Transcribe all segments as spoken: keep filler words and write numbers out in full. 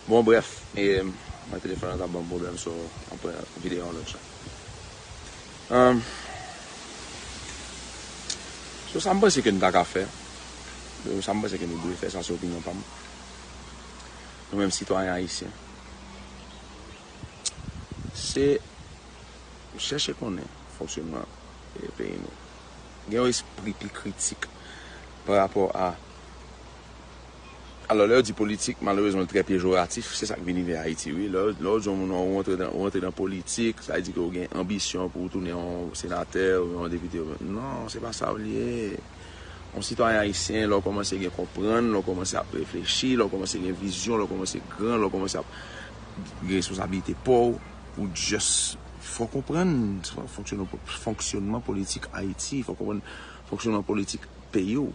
Bon, brèf, e, mwen, telefòn nan t ap ban m pwoblèm, so, m ap pran videyo an lòt jan. Um, so, sa m panse ke nou ta ka fè, sa m panse ke nou dwe fè, sa se opinyon pa m. Nou menm sitwayen ayisyen, se chèche konnen fonksyonman, e, peyi nou. Gen yon espri pi kritik pa rapò a Alò, lè yo di politik, malerezman, li trè pejoratif, se sa k vin rive Ayiti, wi. Lè, lè yo di yon moun, ou rantre nan, ou rantre nan politik, sa vle di ke ou gen anbisyon pou ou tounen yon senatè, ou yon depite, ou, non, se pa sa w ye. Yon sitwayen ayisyen, lè w kòmanse gen konprann, lè w kòmanse ap reflechi, lè w kòmanse gen vizyon, lè w kòmanse gran, lè w kòmanse ap gen responsablite pa w, ou just, fò w konprann fonksyonman, fonksyonman politik Ayiti, fò w konprann fonksyonman politik peyi w.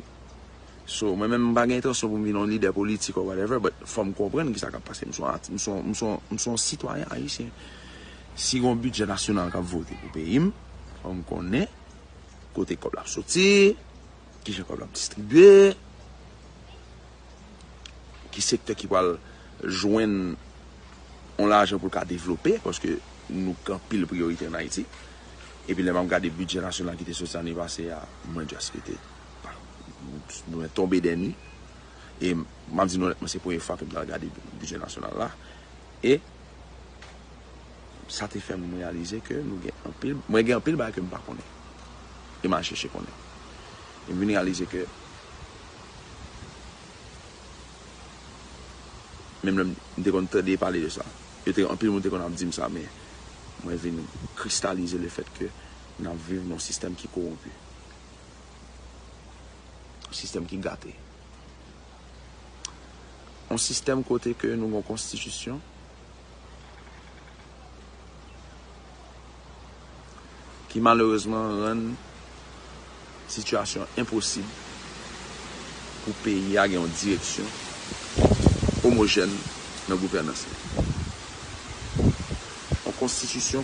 So, mwen menm, m pa gen entansyon pou m vin yon lidè politik or whatever, but fò m konprann kisa k ap pase. M se yon ati-, m se yon, m se yon, m se yon sitwayen ayisyen. Si gen yon bidjè nasyonal k ap vote pou peyi m, fò m konnen kote kòb la ap soti, kijan kòb la ap distribye, ki sektè ki pral jwenn yon lajan pou l ka devlope, paske nou gen anpil priyorite ann Ayiti. Epi lè m ap gade bidjè nasyonal ki te soti ane pase a, mwen just rete, nou tonbe dènye. E m ap di nou onètman, se premye fwa ke m t al gade bidjè nasyonal la. E sa te fè m reyalize ke nou gen anpil, mwen gen anpil bagay ke m pa konnen. E m al chèche konnen. E m vin reyalize ke menm lè m te konn tande pale de sa, yo te, anpil moun te konn ap di m sa, men mwen vin kristalize le fèt ke n ap viv nan yon sistèm ki kowonpi. Yon sistèm ki gate. Yon sistèm kote ke nou gen yon konstitisyon ki malerezman rann sitiyasyon enposib pou peyi a gen yon direksyon omojèn nan gouvènans li. Yon konstitisyon